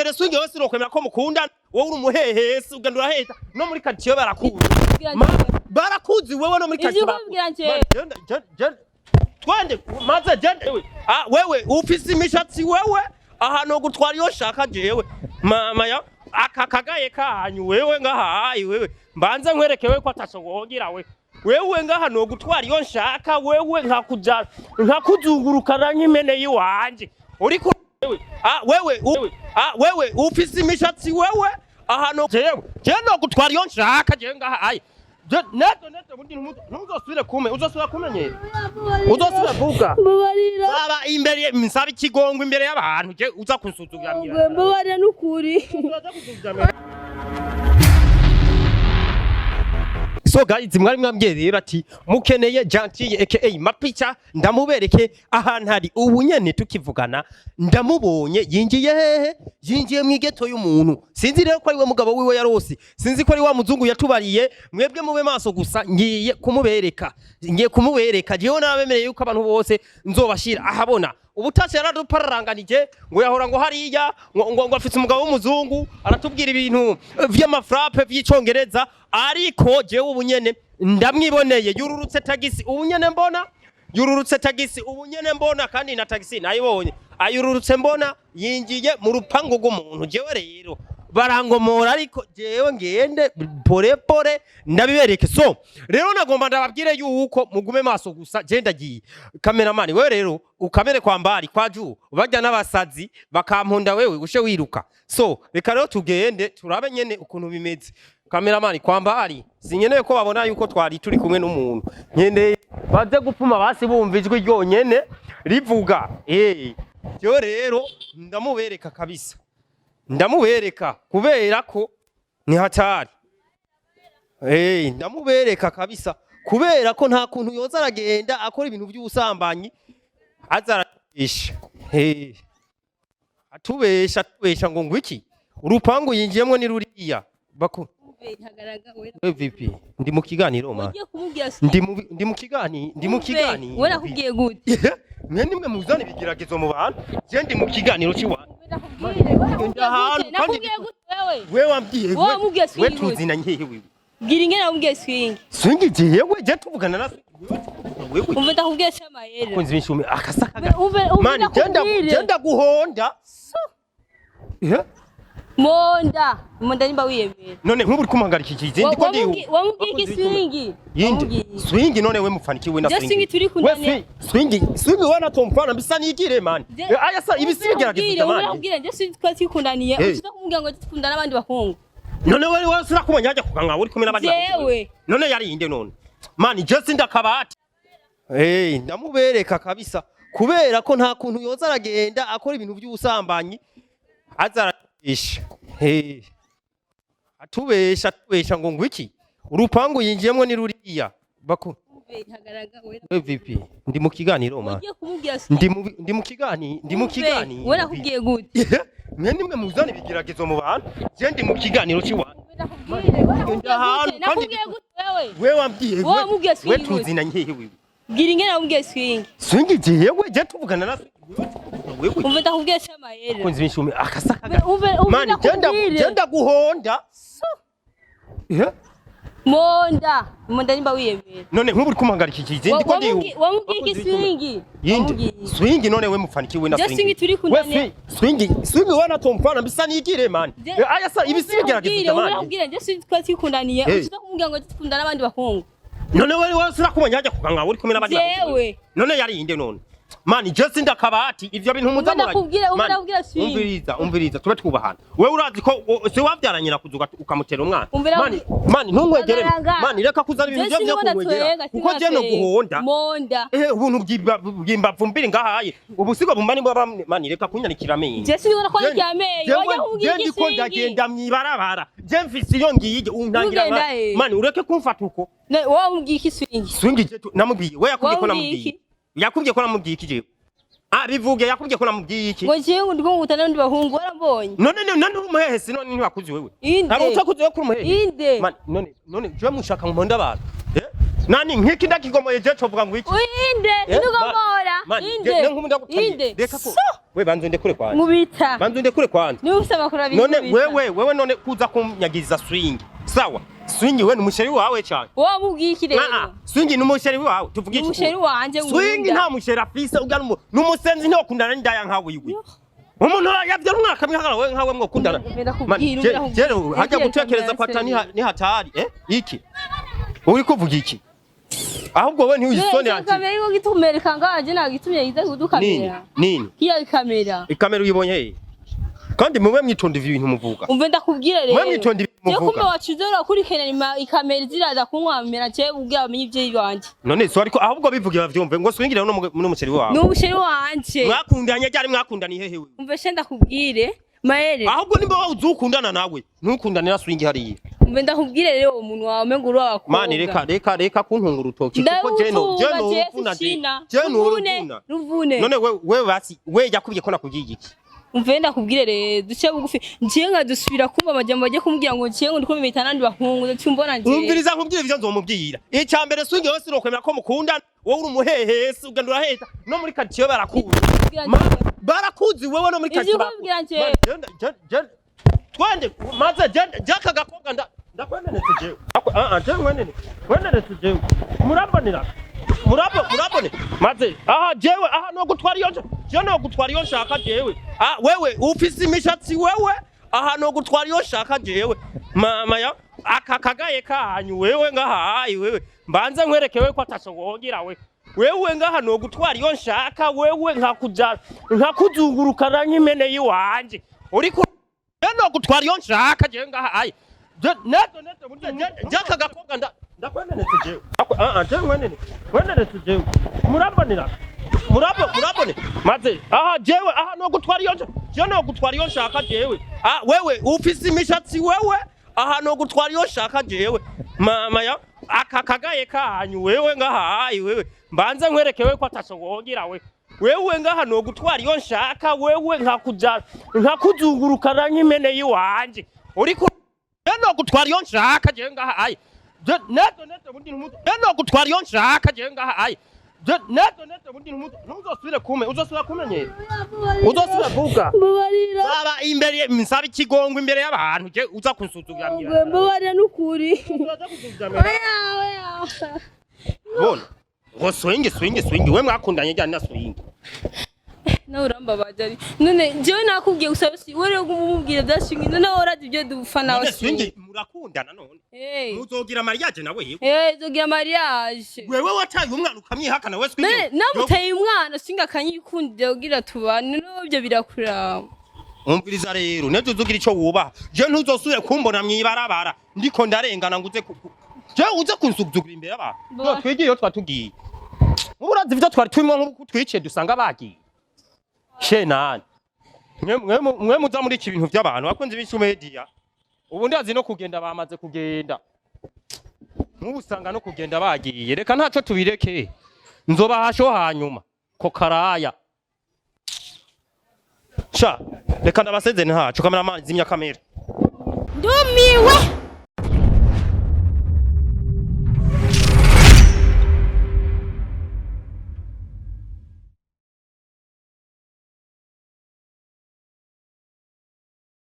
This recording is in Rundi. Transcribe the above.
mbere Swing, wewe sinokwemera ko mukundana. Wowe uri umuhehesi, ugenda uraheta no muri quartier barakuzi. Kubwira njyewe. Barakuzi wewe no muri Ivyo quartier. ukubwira njyewe. Man, genda, genda, genda. Twende maze genda wewe. Ah, wewe ufise imishatsi wewe, ahantu ho gutwara iyo shaka jewe mama ya aka kagaye kanyu. Wewe ngahayi, wewe mbanze nkwereke wewe ko atashobogira we. Wewe ngaha no gutwara iyo nshaka wewe, nkakuja nkakuzungurukana nk'impene yiwanje uriko wewe. Ah, wewe ah, wewe ufise imishatsi wewe, ahantu jewe jewe no gutwara iyo nshaka jewe ngaha ayi. Neto neto bundi ntuzosubire kume, uzosubira kumenyera, uzosubira vuga. Mbabarira. Saba imbere, nsaba ikigongo imbere y'abantu je uza kunsuzugamira. Mbabarira n'ukuri. So guys, mwari mwambwiye rero ati mukeneye Gentille aka Mapicha ndamubereke ahantu hari. Ubu nyene tukivugana ndamubonye yinjiye hehe? Yinjiye mu igeto y'umuntu. Sinzi rero ko ari we mugabo wiwe yarose, sinzi ko ari wa muzungu yatubariye. Mwebwe mube maso gusa, ngiye kumubereka, ngiye kumubereka. Jewe nabemereye yuko abantu bose nzobashira ahabona. Ubutasi yaradupararanganije ngo yahora ngo hariya ngo afise umugabo w'umuzungu, aratubwira ibintu vy'amafrape vy'icongereza, ariko jewe ubu nyene ndamwiboneye yururutse tagisi. Ubu nyene mbona yururutse tagisi, ubu nyene mbona kandi na tagisi nayibonye ayururutse, mbona yinjiye mu rupangu rw'umuntu. Jewe rero barangomora, ariko jewe ngende pore pore ndabibereke. So rero nagomba ndababwire yuko mugume maso gusa. Je ndagiye, cameraman wewe rero ukamere kwa mbali kwa juu, bajya n'abasazi bakampunda, wewe ushe wiruka. So reka rero tugende turabe nyene ukuntu bimeze. Cameraman kwa mbali, sinkeneye ko babona yuko twari turi kumwe n'umuntu, nkeneye baze gupfuma basi bumva ijwi ryonyene rivuga. Jewe rero ndamubereka kabisa, ndamubereka kubera ko ni hatari. Ndamubereka kabisa kubera ko nta kuntu yoza aragenda akora ibintu by'ubusambanyi, aza aratubesha. Atubesha, atubesha ngo ngwiki urupangu yinjiyemwo ni ruriya baku. We VP, ndi mu kiganiro ma. Ugiye kumubwira? Ndi mu kiganiro, ndi mu kiganiro. We nakubwiye gute? Mwe nimwe muzana ibigeragezo mu bantu. Je ndi mu kiganiro c'iwanyu. Ahantu kandi Nakubwiye gute wewe? We wambwiye. Wowe wamubwiye we swing gute? Tuzinanye wewe. Bwira ingene namubwiye swing. Swing jewe je tuvugana na wewe. Umve, ndakubwiye c'amayeri. Kunzi b'inshumi akasaka. Umve, umve. Mani genda. Ndakubwire. Genda guhonda. Monda monda nimba wiyemera. None nk'ubu uri kumuhagarika iki? Ndi ko ndi Wamubwiye iki swing? Yindi swing none we mufanikiwe na Je swing turi we kundane. Swing, swing we natomfana bisa nigire man. Aya sa ibi si bigerageza Ubwire man. ubwire je swing twari twikundaniye. Ushaka kumubwira ngo dukundana n'abandi bahungu? None wewe wewe sirakumenya hajya kuganga uri kumwe n'abandi bahungu. Jewe. None yari inde none man? Je sindakabati. Ndamubereka kabisa kubera ko nta kuntu yoza aragenda akora ibintu by'ubusambanyi, aza aratubesha. Atubesha, atubesha ngo ngwiki urupangu yinjiyemwo ni ruriya baku. We VP, ndi mu kiganiro ma. Ugiye kumubwira? Ndi mu kiganiro, ndi mu kiganiro. We nakubwiye gute? Mwe nimwe muzana ibigeragezo mu bantu. Je ndi mu kiganiro c'iwanyu. Ahantu kandi Nakubwiye gute wewe? We wambwiye. Wowe wamubwiye we swing gute? tuzinanye wewe. Bwira ingene namubwiye swing. Swing jewe je tuvugana na wewe. Umve, ndakubwiye c'amayeri. Kunzi b'inshumi akasaka. Umve, umve. Mani genda. Ndakubwire. Genda guhonda. Monda monda nimba wiyemera. None nk'ubu uri kumuhagarika iki? Ndi ko ndi Wamubwiye iki swing? Yindi swing none we mufanikiwe na Je swing turi we kundane. Swing, swing we natomfana bisa nigire man. Aya sa ibi si bigerageza man. Ubwire je swing twari twikundaniye. Ushaka kumubwira ngo dukundana n'abandi bahungu? None wewe wewe sirakumenya hajya kuganga uri kumwe n'abandi bahungu. Jewe. None yari inde none man? Je sindakabati ivyo bintu Umve, muzamura. ndakubwira, umve, Man, ndakubwira swing. Umviriza, umviriza, tube twubahana. Wewe urazi ko si wabyaranye na kuzuga ukamutera umwana. Umve, Mani mani ntunkwegere. Ndagaranga. Mani reka kuzana ibintu Je byo sinibona kunkwegera twega, kuko je no sinatwenga. guhonda. Monda. Ubuntu bw'imbavu mbiri ngahaye ubusigo bumba nibwo mani reka kunyanikira amenyo. Je sinibona ko ari amenyo wajya kumubwira Je iki ndiko swing? ndagenda mwibarabara, je mfise iyo ngiye untangira. Ugenda he? Mani ureke kumfata uko. Wowe wamubwiye iki swing? Swing je namubwiye, we yakubwiye ko Wamubwiye namubwiye iki? Yakubwiye ko namubwiye iki jewe? Ah, bivuge, yakubwiye ko namubwiye iki? Ngo jewe ngo ndiko ngutana n'abandi bahungu, warambonye. None umuhehesi none ntiwakuzi wewe? Inde. Ntabwo utakuzi wewe kuri umuhehesi. Inde. Man, none jewe mushaka nkomponda abantu. Nani nk'iki ndakigomoye je covuga ngo iki? Inde Eh, ndugomora. Man, Inde. ne nk'ubu ndagutamiye. Inde. Reka ko. We banza undekure kwanza. Mubita. Banza undekure kwanza. Niba ufise amakuru abiri. None nkubita. wewe none kuza kunyagiriza Swing. Sawa. Swing we ni umuchéri wawe cyane. Wowe mubwiye iki Ah, rero? ah, Swing ni umuchéri wawe. Tuvuge iki? Umuchéri wanje Swing nkunda. nta muchéri afise ugana n'umusenzi ntokundana n'indaya nka wiwe. Umuntu yavyara umwaka mwe we nkawe mwokundana. Ndakubwira, Man, ndakubwira. je hajya gutekereza ko atani ni hatari, eh? Iki? Uri kuvuga iki? Ahubwo we ntiwisone None ati. kamera iko gitumereka ngaje nagitumye iza Nini? kudukamera. Nini? Kiya kamera. Ikamera uyibonye he? Kandi mube mwitonda ibintu muvuga. Umve ndakubwira rero. Mwe mwitonda ibintu Je kumbe muvuga. wacuze urakurikirana ikamera ziraza kunkwamira je ubwira bamenye ivyo iwanje. None so ariko ahubwo bivuge bavyumve ngo swingire no n'umuchéri wawe. Ni umuchéri wanje. Mwakundanye ryari, mwakundaniye hehe wewe? Umve she ndakubwire. Maere. Ahubwo nimba wowe uzukundana nawe, ntukundane na Swing hariya. Umve ndakubwire rero uwo muntu wawe umengo uri w'abakobwa. Mani reka reka reka kuntunga urutoki kuko je no uruvuna je no uruvuna. Ruvune. None we basi we yakubwiye ko nakubwiye iki? Umve ndakubwire rero duce bugufi ngiye nkadusubira kumva amajambo bagiye kumbwira ngo ngiye ngo ndiko mimita n'andi bahungu ndacumbona ngiye. Umviriza nkubwire ivyo nzomubwira. Icya mbere, Swing wese urokwemera ko mukundana, wowe uri umuhehesi ugenda uraheta no muri quartier barakuzi. Barakuzi wewe no muri Ivyo quartier. ukubwira nje. Man, twende maze je aka gakobwa ndakwenenetse jewe. Ah ah, je mwenene mwenenetse jewe, murabonera murabone maze aha jewe aha no gutwara iyo je no gutwara iyo nshaka jewe. Ah, wewe ufise imishatsi wewe, aha no gutwara iyo nshaka jewe. Mama ya aka kagaye kanyu wewe ngaha ayi wewe mbanze nkwereke wewe ko atasho wongira we wewe ngaha no gutwara iyo nshaka wewe nkakuja nkakuzungurukana nk'imene yiwanje uriko no gutwara iyo nshaka jewe ngaha ayi je neto neto burya je aka gakobwa ndakwenenetse jewe. Ah ah, je mwenene mwenenetse jewe, murabonera murabone maze aha jewe aha no gutwara iyo je no gutwara iyo nshaka jewe. Ah, wewe ufise imishatsi wewe, aha no gutwara iyo nshaka jewe. Mama ya aka kagaye kanyu wewe ngaha ayi wewe mbanze nkwereke wewe ko atasho wongira we wewe ngaha no gutwara iyo nshaka wewe nkakuja nkakuzungurukana nk'imene yiwanje uriko no gutwara iyo nshaka jewe ngaha ayi je neto neto bundi je no gutwara iyo nshaka jewe ngaha ayi je neto neto bundi ntuzosubire kume uzosubira kumenyera uzosubira vuga. Mbabarira. Saba imbere, nsaba ikigongo imbere y'abantu je uza kunsuzugura. Mbabarira n'ukuri. Oya oya. Bona ngo Swing, Swing, Swing we mwakundanye ryari na Swing? Nawe urambabaje ari none jewe nakubwiye gusa si wewe rero umubwira bya Swing, none wowe urazi ibyo dupfa nawe. None Swing murakundana none? Eh. Muzogira mariage nawe yewe? Eh, zogira mariage. Wewe wataye umwana ukamwihakana we Swing. None namuteye umwana Swing akanyikundira kugira tubane, none ibyo birakuraba? Umviriza rero nejo uzogira ico wubaha je ntuzosubire kumbona mwibarabara ndiko ndarengana ngo uze je uze kunsuzugura imbere y'abantu. No twigiye iyo twatugiye urazi ivyo twari turimo nk'uko twiciye dusanga bagiye shenani mwe muza muri iki bintu by'abantu bakunze ibicu media ubu ndazi no kugenda bamaze kugenda nk'ubu usanga no kugenda bagiye. Reka ntaco tubireke nzobahasho hanyuma ko karaya sha reka ndabaseze ntaco. Cameraman, zimya kamera. Ndumiwe.